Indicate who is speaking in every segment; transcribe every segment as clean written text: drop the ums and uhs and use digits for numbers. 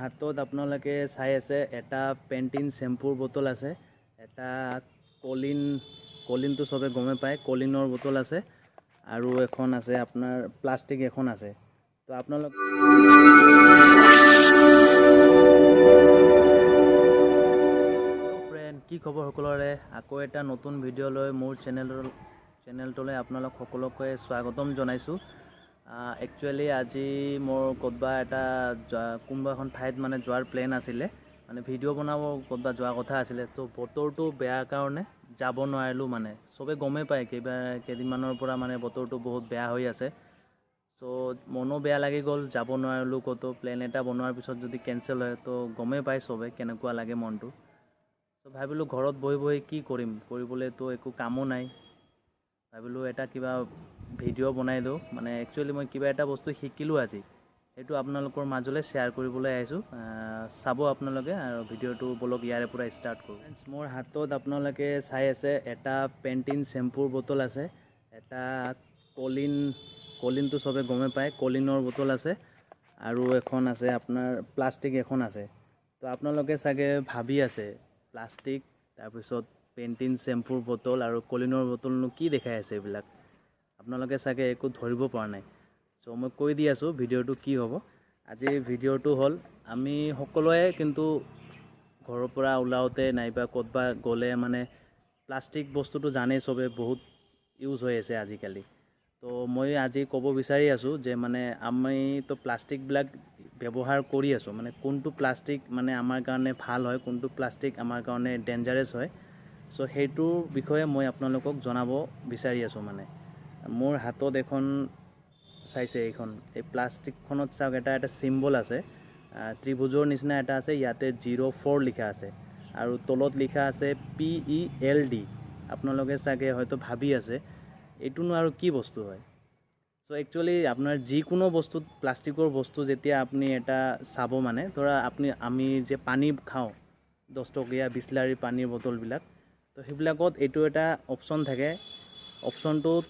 Speaker 1: হাতত আপোনালোকে চাই আছে এটা পেণ্টিন শ্বেম্পুৰ বটল আছে, এটা কলিন, কলিনটো চবে গমে পায়, কলিনৰ বটল আছে আৰু এখন আছে আপোনাৰ প্লাষ্টিক এখন আছে। তো আপোনালোক ফ্ৰেণ্ড, কি খবৰ সকলোৰে? আকৌ এটা নতুন ভিডিঅ' লৈ মোৰ চেনেলটোলৈ আপোনালোক সকলোকে স্বাগতম জনাইছোঁ। একচুৱেলি আজি মোৰ ক'তবা এটা কোনোবা এখন ঠাইত মানে যোৱাৰ প্লেন আছিলে, মানে ভিডিঅ' বনাব ক'তবা যোৱাৰ কথা আছিলে। তো বতৰটো বেয়া কাৰণে যাব নোৱাৰিলোঁ, মানে চবে গমেই পায় কেইদিনমানৰ পৰা মানে বতৰটো বহুত বেয়া হৈ আছে। চ' মনো বেয়া লাগি গ'ল, যাব নোৱাৰিলোঁ ক'তো। প্লেন এটা বনোৱাৰ পিছত যদি কেঞ্চেল হয় তো গমেই পায় চবে কেনেকুৱা লাগে মনটো। চ' ভাবিলোঁ ঘৰত বহি বহি কি কৰিম, কৰিবলৈতো একো কামো নাই। ভাবিলোঁ এটা কিবা ভিডিঅ' বনাই দিওঁ। মানে একচুৱেলি মই কিবা এটা বস্তু শিকিলোঁ আজি, সেইটো আপোনালোকৰ মাজলৈ শ্বেয়াৰ কৰিবলৈ আহিছোঁ। চাব আপোনালোকে আৰু ভিডিঅ'টো ব'লক ইয়াৰে পৰা ষ্টাৰ্ট কৰোঁ। ফ্ৰেণ্ডছ, মোৰ হাতত আপোনালোকে চাই আছে এটা পেণ্টিন শ্বেম্পুৰ বটল আছে, এটা কলিন, কলিনটো চবে গমেই পায়, কলিনৰ বটল আছে আৰু এখন আছে আপোনাৰ প্লাষ্টিক এখন আছে। তো আপোনালোকে চাগে ভাবি আছে প্লাষ্টিক, তাৰপিছত পেণ্টিন শ্বেম্পুৰ বটল আৰু কলিনৰ বটলনো কি দেখাই আছে এইবিলাক, আপোনালোকে চাগে একো ধৰিব পৰা নাই। চ' মই কৈ দি আছোঁ ভিডিঅ'টো কি হ'ব। আজিৰ ভিডিঅ'টো হ'ল আমি সকলোৱে কিন্তু ঘৰৰ পৰা ওলাওঁতে নাইবা ক'তবা গ'লে মানে প্লাষ্টিক বস্তুটো জানেই চবে, বহুত ইউজ হৈ আছে আজিকালি। তো মই আজি ক'ব বিচাৰি আছোঁ যে মানে আমি তো প্লাষ্টিকবিলাক ব্যৱহাৰ কৰি আছোঁ, মানে কোনটো প্লাষ্টিক মানে আমাৰ কাৰণে ভাল হয়, কোনটো প্লাষ্টিক আমাৰ কাৰণে ডেঞ্জাৰাছ হয়। চ' সেইটোৰ বিষয়ে মই আপোনালোকক জনাব বিচাৰি আছোঁ। মানে মোৰ হাতত এখন চাইছে, এইখন এই প্লাষ্টিকখনত চাওক এটা এটা চিম্বল আছে, ত্ৰিভুজৰ নিচিনা এটা আছে, ইয়াতে 04 লিখা আছে আৰু তলত লিখা আছে PELD। আপোনালোকে চাগে হয়তো ভাবি আছে এইটোনো আৰু কি বস্তু হয়। চ' একচুৱেলি আপোনাৰ যিকোনো বস্তুত প্লাষ্টিকৰ বস্তু যেতিয়া আপুনি এটা চাব, মানে ধৰা আমি যে পানী খাওঁ 10 টকীয়া বিছলাৰী পানীৰ বটলবিলাক, তো সেইবিলাকত এইটো এটা অপশ্যন থাকে। অপশ্যনটোত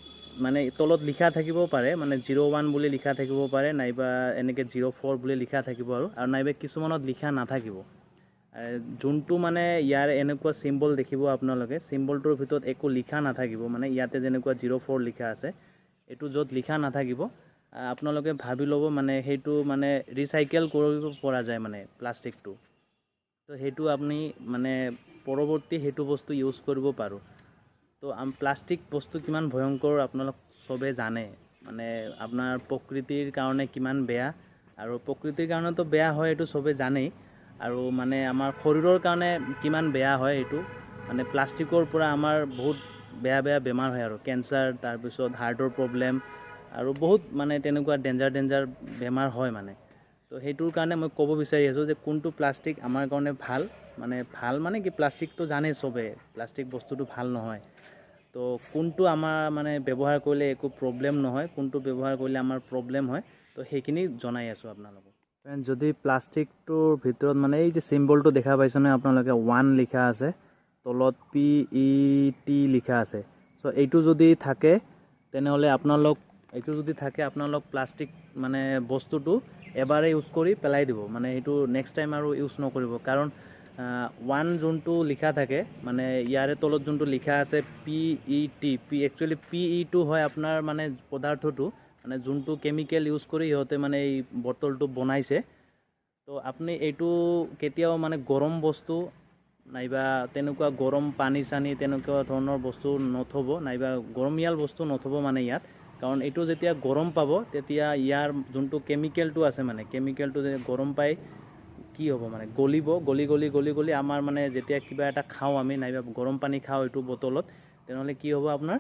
Speaker 1: মানে তলত লিখা থাকিব পাৰে, মানে 01 বুলি লিখা থাকিব পাৰে, নাইবা এনেকৈ 04 বুলি লিখা থাকিব আৰু নাইবা কিছুমানত লিখা নাথাকিব। যোনটো মানে ইয়াৰ এনেকুৱা চিম্বল দেখিব আপোনালোকে, চিম্বলটোৰ ভিতৰত একো লিখা নাথাকিব, মানে ইয়াতে যেনেকুৱা 04 লিখা আছে, এইটো য'ত লিখা নাথাকিব আপোনালোকে ভাবি ল'ব মানে সেইটো মানে ৰিচাইকেল কৰিব পৰা যায় মানে প্লাষ্টিকটো। তো সেইটো আপুনি মানে পৰৱৰ্তী সেইটো বস্তু ইউজ কৰিব পাৰোঁ। তো প্লাষ্টিক বস্তু কিমান ভয়ংকৰ আপোনালোক চবে জানে, মানে আপোনাৰ প্ৰকৃতিৰ কাৰণে কিমান বেয়া, আৰু প্ৰকৃতিৰ কাৰণেতো বেয়া হয় এইটো চবে জানেই, আৰু মানে আমাৰ শৰীৰৰ কাৰণে কিমান বেয়া হয় এইটো। মানে প্লাষ্টিকৰ পৰা আমাৰ বহুত বেয়া বেয়া বেমাৰ হয় আৰু কেঞ্চাৰ, তাৰপিছত হাৰ্টৰ প্ৰব্লেম আৰু বহুত মানে তেনেকুৱা ডেঞ্জাৰ ডেঞ্জাৰ বেমাৰ হয় মানে। তো সেইটোৰ কাৰণে মই ক'ব বিচাৰি আছোঁ যে কোনটো প্লাষ্টিক আমাৰ কাৰণে ভাল, মানে ভাল মানে কি প্লাষ্টিকটো জানেই চবে, প্লাষ্টিক বস্তুটো ভাল নহয়। তো কোনটো আমাৰ মানে ব্যৱহাৰ কৰিলে একো প্ৰব্লেম নহয়, কোনটো ব্যৱহাৰ কৰিলে আমাৰ প্ৰব্লেম হয়, তো সেইখিনি জনাই আছোঁ আপোনালোকক। যদি প্লাষ্টিকটোৰ ভিতৰত মানে এই যে চিম্বলটো দেখা পাইছেনে আপোনালোকে, 1 লিখা আছে, তলত PET লিখা আছে। চ' এইটো যদি থাকে তেনেহ'লে আপোনালোক এইটো যদি থাকে আপোনালোক প্লাষ্টিক মানে বস্তুটো এবাৰে ইউজ কৰি পেলাই দিব, মানে এইটো নেক্সট টাইম আৰু ইউজ নকৰিব। কাৰণ 1 যোনটো লিখা থাকে, মানে ইয়াৰে তলত যোনটো লিখা আছে PET, P actually PEটো হয় আপোনাৰ মানে পদাৰ্থটো, মানে যোনটো কেমিকেল ইউজ কৰি সিহঁতে মানে এই বটলটো বনাইছে। তো আপুনি এইটো কেতিয়াও মানে গৰম বস্তু নাইবা তেনেকুৱা গৰম পানী চানী তেনেকুৱা ধৰণৰ বস্তু নথ'ব, নাইবা গৰমীয়াল বস্তু নথ'ব মানে ইয়াত। কাৰণ এইটো যেতিয়া গৰম পাব তেতিয়া ইয়াৰ যোনটো কেমিকেলটো আছে, মানে কেমিকেলটো যেতিয়া গৰম পাই কি হ'ব মানে গলিব, গলি গলি গলি গলি আমাৰ মানে যেতিয়া কিবা এটা খাওঁ আমি নাইবা গৰম পানী খাওঁ এইটো বটলত, তেনেহ'লে কি হ'ব আপোনাৰ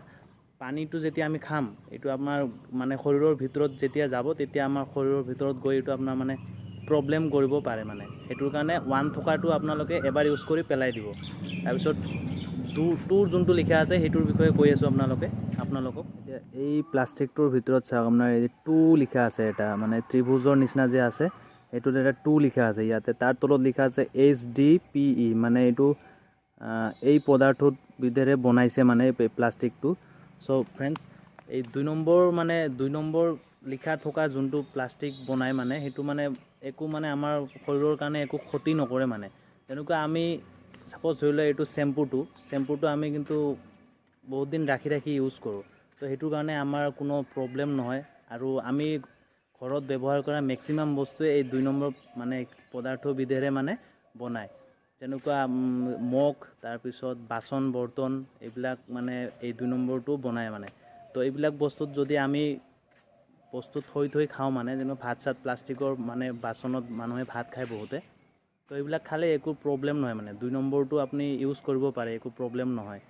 Speaker 1: পানীটো যেতিয়া আমি খাম এইটো আপোনাৰ মানে শৰীৰৰ ভিতৰত যেতিয়া যাব তেতিয়া আমাৰ শৰীৰৰ ভিতৰত গৈ এইটো আপোনাৰ মানে প্ৰব্লেম কৰিব পাৰে মানে। সেইটোৰ কাৰণে 1 থকাটো আপোনালোকে এবাৰ ইউজ কৰি পেলাই দিব। তাৰপিছত 2 যোনটো লিখা আছে সেইটোৰ বিষয়ে কৈ আছোঁ আপোনালোকক। এতিয়া এই প্লাষ্টিকটোৰ ভিতৰত চাওক আপোনাৰ এই 2 লিখা আছে, এটা মানে ত্ৰিভুজৰ নিচিনা যে আছে সেইটোত এটা 2 লিখা আছে ইয়াতে, তাৰ তলত লিখা আছে HDPE, মানে এইটো এই পদাৰ্থবিধেৰে বনাইছে মানে এই প্লাষ্টিকটো। চ' ফ্ৰেণ্ডছ, এই 2 নম্বৰ মানে 2 নম্বৰ লিখা থকা যোনটো প্লাষ্টিক বনাই মানে সেইটো মানে একো মানে আমাৰ শৰীৰৰ কাৰণে একো ক্ষতি নকৰে। মানে তেনেকুৱা আমি ছাপ'জ ধৰি লওক এইটো চেম্পুটো আমি কিন্তু বহুত দিন ৰাখি ৰাখি ইউজ কৰোঁ, তো সেইটো কাৰণে আমাৰ কোনো প্ৰব্লেম নহয়। আৰু আমি ঘৰত ব্যৱহাৰ কৰা মেক্সিমাম বস্তুৱে এই 2 নম্বৰ মানে পদাৰ্থবিধেৰে মানে বনায়, যেনেকুৱা মগ, তাৰপিছত বাচন বৰ্তন, এইবিলাক মানে এই 2 নম্বৰটো বনায় মানে। তো এইবিলাক বস্তুত যদি আমি বস্তু থৈ থৈ খাওঁ মানে, যেনেকুৱা ভাত চাত প্লাষ্টিকৰ মানে বাচনত মানুহে ভাত খায় বহুতে, তো এইবিলাক খালে একো প্ৰব্লেম নহয় মানে। 2 নম্বৰটো আপুনি ইউজ কৰিব পাৰে, একো প্ৰব্লেম নহয়।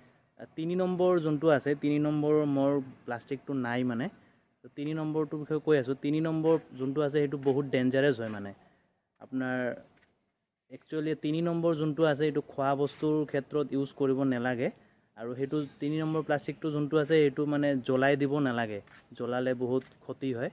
Speaker 1: 3 নম্বৰ যোনটো আছে, 3 নম্বৰ মোৰ প্লাষ্টিকটো নাই মানে, তো 3 নম্বৰটোৰ বিষয়ে কৈ আছোঁ। 3 নম্বৰ যোনটো আছে সেইটো বহুত ডেঞ্জাৰাছ হয় মানে। আপোনাৰ একচুৱেলি 3 নম্বৰ যোনটো আছে এইটো খোৱা বস্তুৰ ক্ষেত্ৰত ইউজ কৰিব নালাগে। আৰু সেইটো 3 নম্বৰ প্লাষ্টিকটো যোনটো আছে সেইটো মানে জ্বলাই দিব নালাগে, জ্বলালে বহুত ক্ষতি হয়।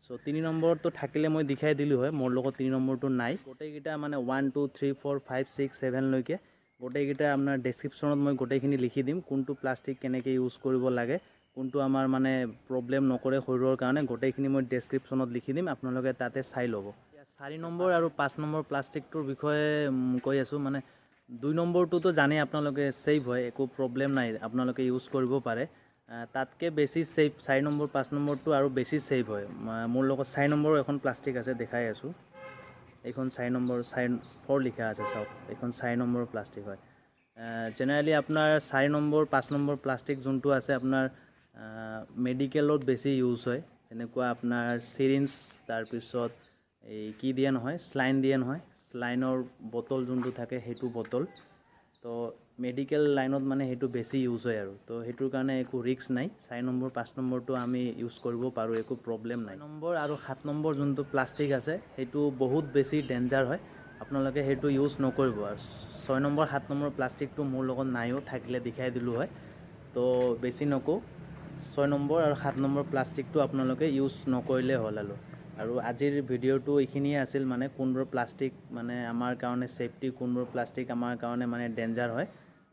Speaker 1: চ' 3 নম্বৰটো থাকিলে মই দেখাই দিলোঁ হয়, মোৰ লগত 3 নম্বৰটো নাই। গোটেইকেইটা মানে 1 2 3 4 5 6 7লৈকে গোটেইকেইটা আপোনাৰ ডেছক্ৰিপশ্যনত মই গোটেইখিনি লিখি দিম, কোনটো প্লাষ্টিক কেনেকৈ ইউজ কৰিব লাগে, কোনটো আমাৰ মানে প্ৰব্লেম নকৰে শৰীৰৰ কাৰণে, গোটেইখিনি মই ডেছক্ৰিপশ্যনত লিখি দিম, আপোনালোকে তাতে চাই ল'ব। 4 নম্বৰ আৰু 5 নম্বৰ প্লাষ্টিকটোৰ বিষয়ে কৈ আছোঁ। মানে 2 নম্বৰটোতো জানেই আপোনালোকে ছেফ হয়, একো প্ৰব্লেম নাই, আপোনালোকে ইউজ কৰিব পাৰে। তাতকৈ বেছি ছেফ 4 নম্বৰ 5 নম্বৰটো আৰু বেছি ছেফ হয়। মোৰ লগত 4 নম্বৰৰ এখন প্লাষ্টিক আছে, দেখাই আছোঁ। এইখন 4 নম্বৰ, 4 লিখা আছে চাওক, এইখন 4 নম্বৰৰ প্লাষ্টিক হয়। জেনেৰেলি আপোনাৰ 4 নম্বৰ 5 নম্বৰ প্লাষ্টিক যোনটো আছে আপোনাৰ মেডিকেলত বেছি ইউজ হয়, যেনেকুৱা আপোনাৰ চিৰিঞ্জ, তাৰপিছত এই কি দিয়ে নহয়, স্লাইন দিয়ে নহয়, স্লাইনৰ বটল যোনটো থাকে সেইটো বটল, তো মেডিকেল লাইনত মানে সেইটো বেছি ইউজ হয় আৰু। তো সেইটোৰ কাৰণে একো ৰিস্ক নাই। 4 নম্বৰ 5 নম্বৰটো আমি ইউজ কৰিব পাৰোঁ, একো প্ৰব্লেম নাই। নম্বৰ আৰু 7 নম্বৰ যোনটো প্লাষ্টিক আছে সেইটো বহুত বেছি ডেঞ্জাৰ হয়, আপোনালোকে সেইটো ইউজ নকৰিব। আৰু 6 নম্বৰ 7 নম্বৰ প্লাষ্টিকটো মোৰ লগত নাইও, থাকিলে দেখাই দিলোঁ হয়, তো বেছি নকওঁ। 6 নম্বৰ আৰু 7 নম্বৰ প্লাষ্টিকটো আপোনালোকে ইউজ নকৰিলে হ'ল। আৰু আজিৰ ভিডিঅ'টো এইখিনিয়ে আছিল, মানে কোনবোৰ প্লাষ্টিক মানে আমাৰ কাৰণে ছেফটি, কোনবোৰ প্লাষ্টিক আমাৰ কাৰণে মানে ডেঞ্জাৰ হয়।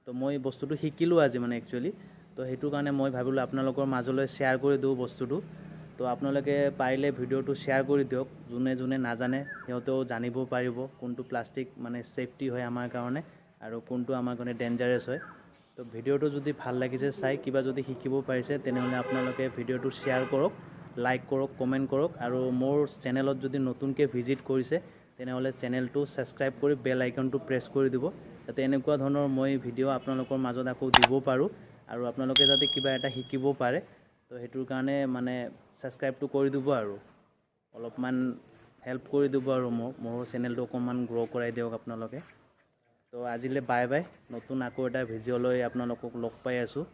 Speaker 1: তো মই বস্তুটো শিকিলোঁ আজি মানে একচুৱেলি, তো সেইটো কাৰণে মই ভাবিলোঁ আপোনালোকৰ মাজলৈ শ্বেয়াৰ কৰি দিওঁ বস্তুটো। তো আপোনালোকে পাৰিলে ভিডিঅ'টো শ্বেয়াৰ কৰি দিয়ক, যোনে যোনে নাজানে সিহঁতেও জানিব পাৰিব কোনটো প্লাষ্টিক মানে ছেফটি হয় আমাৰ কাৰণে আৰু কোনটো আমাৰ কাৰণে ডেঞ্জাৰাছ হয়। তো ভিডিঅ'টো যদি ভাল লাগিছে চাই, কিবা যদি শিকিব পাৰিছে, তেনেহ'লে আপোনালোকে ভিডিঅ'টো শ্বেয়াৰ কৰক, লাইক কৰক, কমেণ্ট কৰক। আৰু মোৰ চেনেলত যদি নতুনকৈ ভিজিট কৰিছে তেনেহ'লে চেনেলটো ছাবস্ক্ৰাইব কৰি বেল আইকনটো প্ৰেছ কৰি দিব, যাতে এনেকুৱা ধৰণৰ মই ভিডিঅ' আপোনালোকৰ মাজত আকৌ দিব পাৰোঁ আৰু আপোনালোকে যাতে কিবা এটা শিকিব পাৰে। তো সেইটোৰ কাৰণে মানে ছাবস্ক্ৰাইবটো কৰি দিব আৰু অলপমান হেল্প কৰি দিব আৰু মোৰ চেনেলটো অকণমান গ্ৰ' কৰাই দিয়ক আপোনালোকে। তো আজিলৈ বাই বাই, নতুন আকৌ এটা ভিডিঅ' লৈ আপোনালোকক লগ পাই আছোঁ।